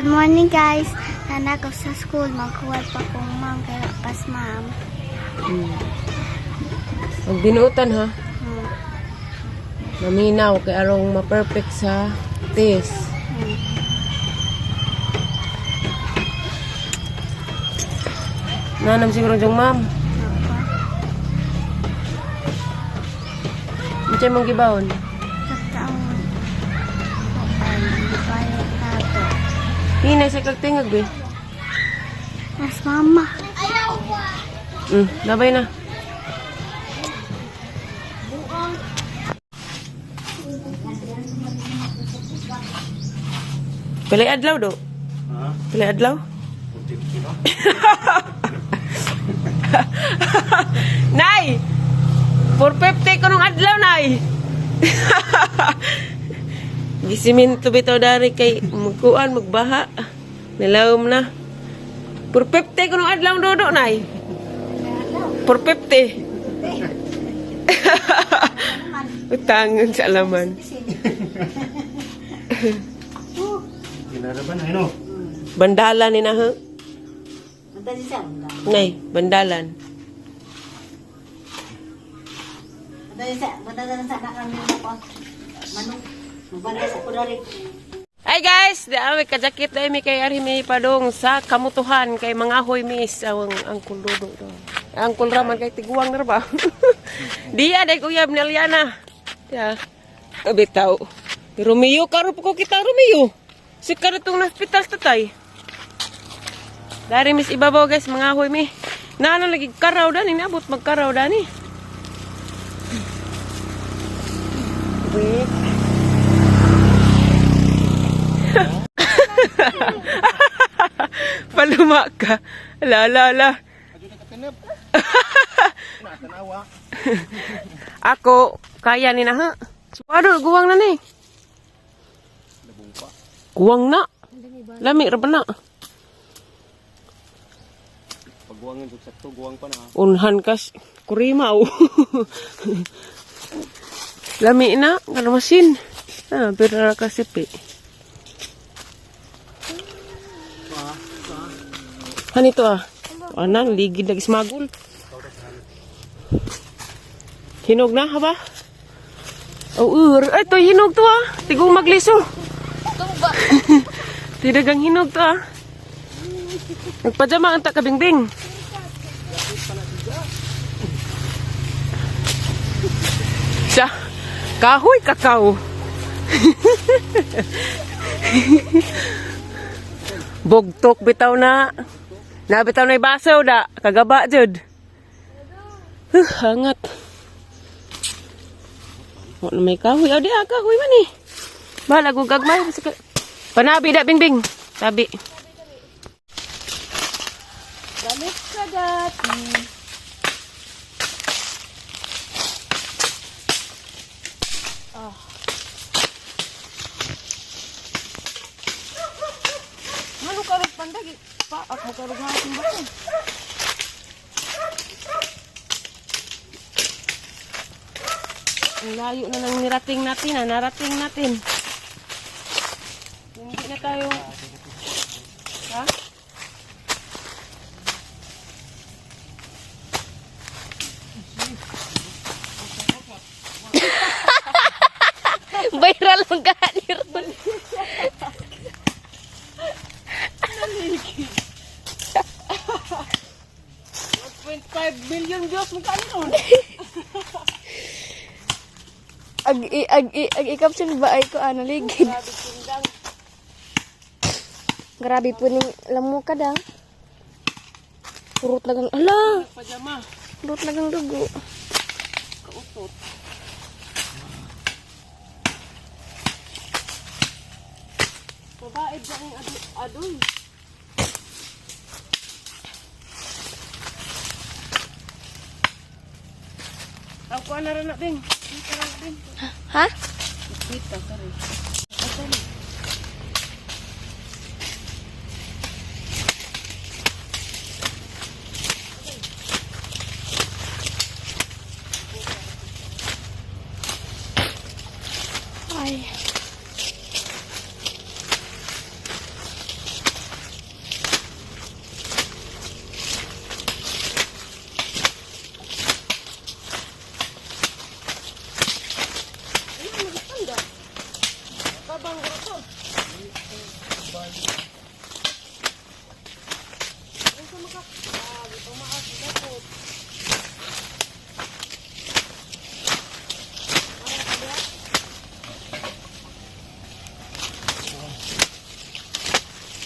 Good morning, guys. Nana ko sa school. Magkuha pa kong ma'am. Kaya pas ma'am. Magbinuutan ha. Maminaw kay arong ma-perfect sa test. Nanam siguro jong ma'am. Ako. Unsay mong gibawon? Kataon. Kuan. Gipalit na to. Hinay sa kag tingag be. Mas mama. Labay na. Pilay adlaw do? Ha? Pilay adlaw? Nay! 450 ko nung adlaw, Nay! Gisiminto bitaw dari kay magkuan, magbaha. Nilawom na. 450 ko nung adlaw dodo, Nay. 450. Utangan sa alaman. Ginaraban ay no. Bandalan ni na, ha? Nay, bandalan. Hi guys, di ami kajakit na mi kay ari mi padong sa kamutuhan kay mga ahoy mis ang angkol dodo do. Angkol raman kay tiguang na ba. Diya day uyab ni Aliana. Ya. Bitaw. Romeo karo ko kita Romeo. Si karatong na hospital tatay. Dari mis ibabaw guys, mga ahoy mi. Naano lagi karaw dani, niabot magkaraw dani. Wait. Paluma ka. Ala, ala, ala. Ako, kaya ni na ha. Ano, guwang na ni. Guwang na. Lami, ra ba na? Pagguwangan sa sakto, guwang pa na. Unhan kas kurima oh. Lami na, kano masin. Ah, pero ra kasipi. Hanito ah. Anan, ligid lagi smagol. Hinog na, ha ba? Oh, ur. Ay, to hinog to ah. Tigong magliso. Tinagang hinog to ah. Nagpajama ang takabingbing. Sa kahoy kakao. Bugtok bitaw na. Nabitaw na ibasaw da. Kagaba jud. Huh, hangat. Wa na may kahoy. O di ah, kahoy man eh. Bahala ko gagmay. Panabi da bingbing. Tabi. Balik sa dati. Ano karog pandag? Pa, ako karog hasin ba? Ang layo na ng nirating natin, ah, narating natin. Hindi na tayo... Ha? Viral ang gani ron. 1.5 million views mo kanin nun. Ag ag ag i-caption ba ay ko ano ligid. Grabe po ning lamo ka da. Purot lagang ala, Pajama. purot lagang dugo. Kautot. Babae ba ang adoy? Ang kuha na rin na, Bing. Kita na, Bing. Ha? Kita, sorry. Ah, sorry. Ay.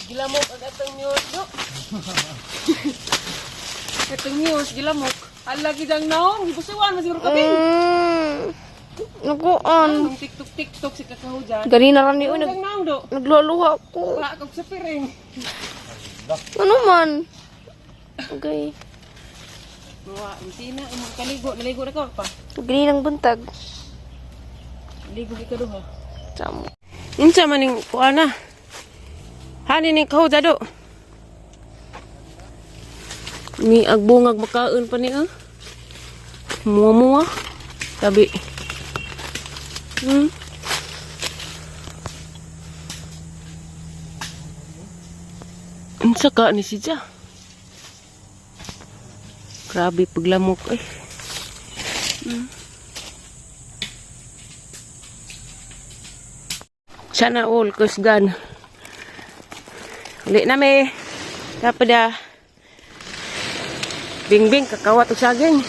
Gilamok ang atong news, do. Atong news, gilamok. Ala gidang naong, gibusuan man siguro kabi. Nakuan. Ang TikTok TikTok si kakahujan. Ganina ra ni uy, Ang naong do. nagluluha ko. Wala kog sa piring. Ano man? Okay. Wa, tina imong kaligo, naligo na ka pa. Ganinang buntag. Ligo gi ka duha. Samo. Unsa man ning kuana? Hani ning kahuja do. Ni agbungag makaon pa ni ah. Muwa-muwa. Tabi. Unsa ka ni siya? Grabe paglamok eh. Sana all kusgan. Uli na me. Dapat. Bingbing kakawat og saging.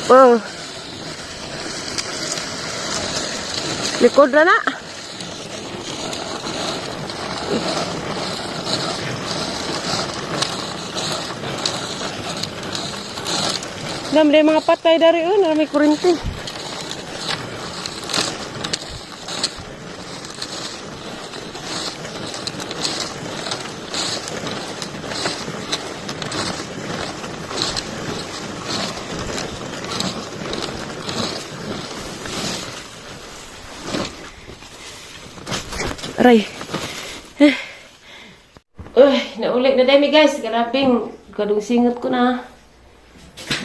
Oh. Likod na na. Dam, mga patay dari oh, na may kurinti. Aray. Eh. Uy, nauli na dami guys. Grabing kadung singot ko na.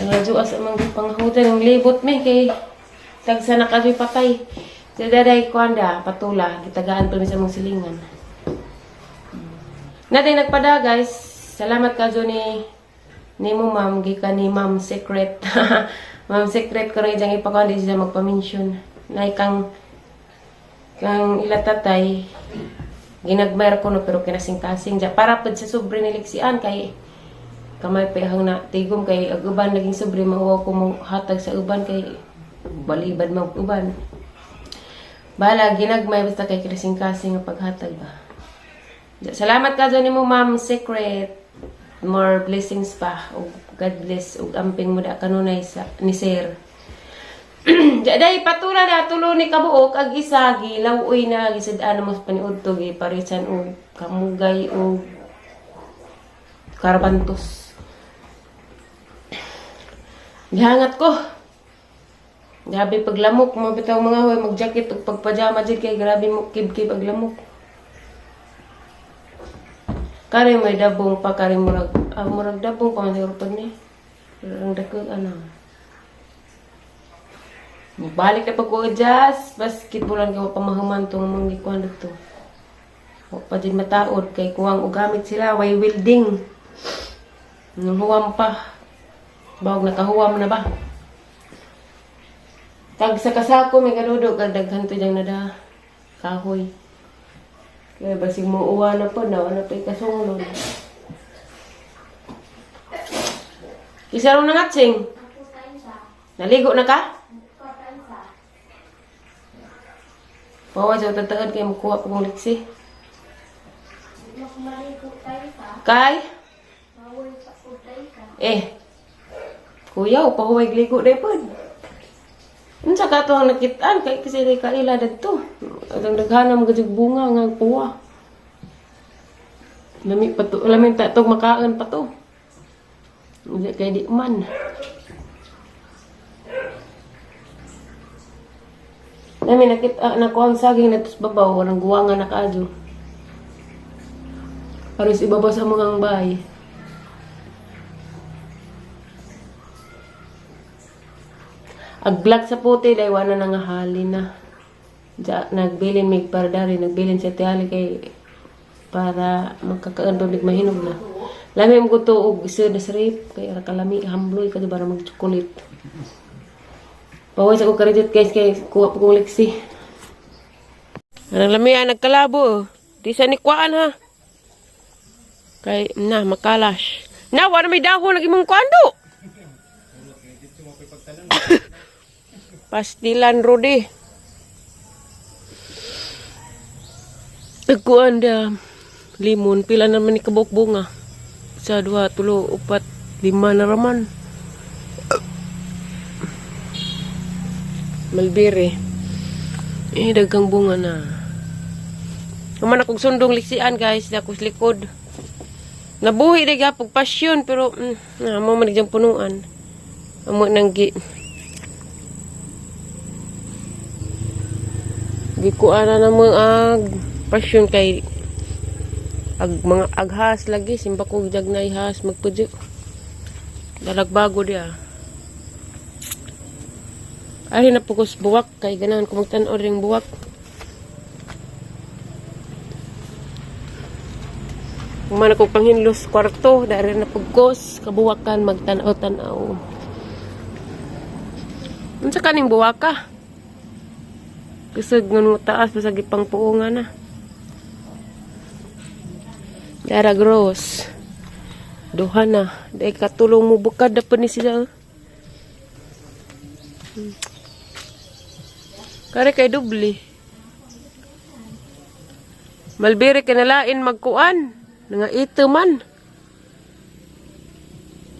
Nangadyo sa mga panghutan ng libot me kay tagsa na kadoy patay. Sa daday kuanda patula gitagaan pa mi sa mong silingan. Naday nagpada guys. Salamat ka ni mo ma'am gikan ni Ma'am Secret. Ma'am Secret ko rin diyang ipakuan di siya magpa-mention. Nay kang kang ilatatay ginagmayar ko no pero kinasing-kasing dya para pud sa sobre ni Lixian kay kamay pa hang na tigom kay ag uban naging sobre mauwaw ko mo hatag sa uban kay balibad mag uban bahala ginagmay basta kay kinasing-kasing ang paghatag ba. Dya, salamat ka dyan mo Ma'am Secret, more blessings pa ug God bless ug amping mo da kanunay sa ni Sir. Day patula na tulo ni kabuok ag isa gilaw-oy na gisad-an mo sa paniudto gi parisan og kamugay og karabantos. Gihangat ko. Grabe paglamok mo bitaw mga hoy mag-jacket ug pagpajama jud kay grabe mo kib-kib ag lamok. Kare may dabong pa kare murag murag dabong pa man siguro pud ni. Ang dako ano. Balik na pag ko adjust. Basketballan ka pa mahuman tong mga gikuan dito. Wa pa din mataod kay kuwang og gamit sila way welding. Nung huwam pa. Bawag nakahuwam na ba? Tag sa kasako may kadudo kag daghan to diyang nada kahoy. Kaya basig mo uwa na po na wala pa ikasunglon. Isa ro na nga, Ching. Naligo na ka? Pawa sa tataad kay makuha pa kong liksi. Kay? Eh. Kuya, pahuway gligo day pod. Unsa ka to ang nakitaan kay kasi di kaila dadto. Atong daghana mga jud bunga nga puwa. Lami pa to, lami ta tog makaon pa to. Hindi kay di man. Nami nakita na ko ang saging na babaw, walang guwanga na kaadyo. Aros ibabaw sa mga bahay. Ag black sa puti dahil wala na nga hali na. Ja, nagbilin mig para dari, nagbilin sa tiyali kay para magkakaan pa mig mahinog na. Lami mo ko to og isa na sarip kay ara kalami hambloy ka para mag chocolate. Paway sa ko karidit guys kay kuha pa kong liksi. Anong lami ah, nagkalabo. Oh. Di sa nikuan ha. Kay na makalas. Na wala may dahon lagi mong kuan do. Pastilan Rodi. Tagkuan da limon pila naman ni kabuk bunga. Isa, duha, tulo, upat, lima na raman. Malbere. Eh, daghang bunga na. Human akong sundong liksian guys, na akong likod. Nabuhi na gapog pasyon pero na mo man diyan punuan. Amo nang gi Gikuan na namo ag pasyon kay ag mga aghas lagi simba ko jagnay has magpudyo. Dalag bago dia. Ari na pugos buwak kay ganahan ko magtan-aw ring buwak. Human ako panghinlos kwarto, dari na pugkos, kabuwakan magtan-aw-tanaw. Unsa kaning buwaka? Kusog ngun taas basta gipang puungan na. Dara gross. Duha na. Dahil katulong mo bukad na pa ni sila. Oh. Kare kay dubli. Malbere ka nalain magkuan. Nga ito man.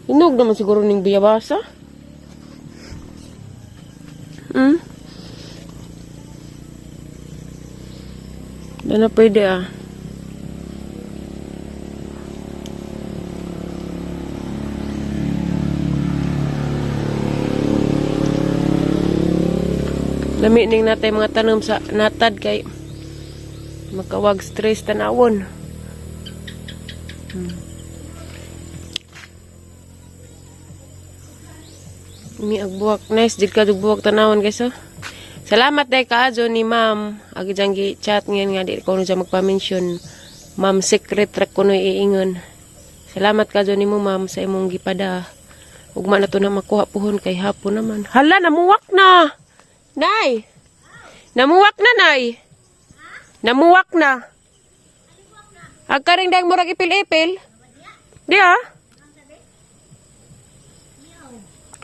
Hinog naman siguro ning biyabasa. Dana pwede ah. Lami ning natay mga tanom sa natad kay makawag stress tanawon. Mi ag buwak nice jud ka jud buwak tanawon guys oh. Salamat day kaajo ni ma'am. Agi jang gi chat ngayon nga di ko no dyan magpa-mention. Ma'am secret ra kuno iingon. Salamat ka ni mo ma'am sa imong gipada. Ugma na to na makuha puhon kay hapon naman. Hala namuwak na. Nay. Namuwak na nay. Namuwak na. Agkaring dayang murag ipil-ipil. Di ah.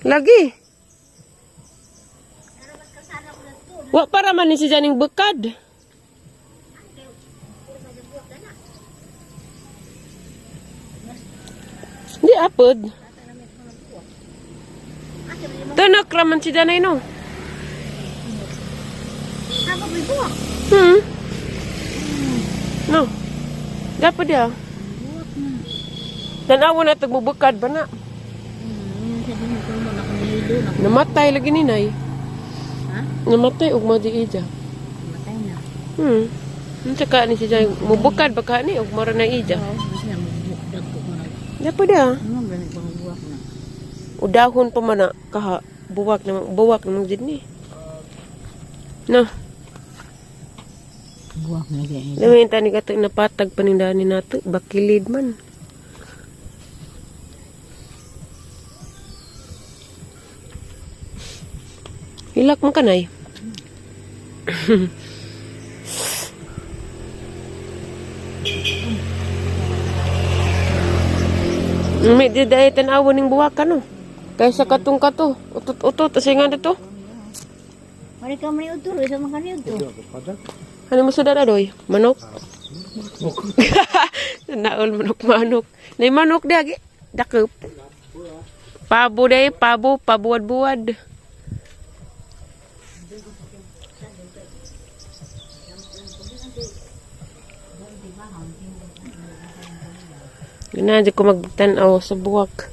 Lagi. Wa para man ni si Janing bukad. Di apod. Tanak raman si Janay no. No. Dapat dia. Tanawa na tagbubukad ba na? Namatay lagi ni Nay. Ha? Namatay og mo di ija. Matay na. Unsa ka ni si Jay mubukad ba ka ni og mara na ija? Oo, kasi na magbukdag ko na. Dapat dia. Ano ganit pang buwak na? Udahon pa man na kaha buwak na buwak na jud ni. No, Buwak na ganyan. lamin tani kato napatag panindahan ni nato bakilid man. Hilak mo kanay. May di dahil tanawa ning buwak no. Kaysa katong kato, utot-utot, kasi nga dito. Mari ka man uturo, isa man kani uturo. Ano mo sudar adoy? Manok? Naol manok manok. Nay manok di agi. Dakop. Pabo day, pabo, pabuwad-buwad. Ganahan ko magtanaw sa buwak.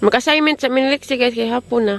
Mag-assignment sa Minlixi guys kay hapon na.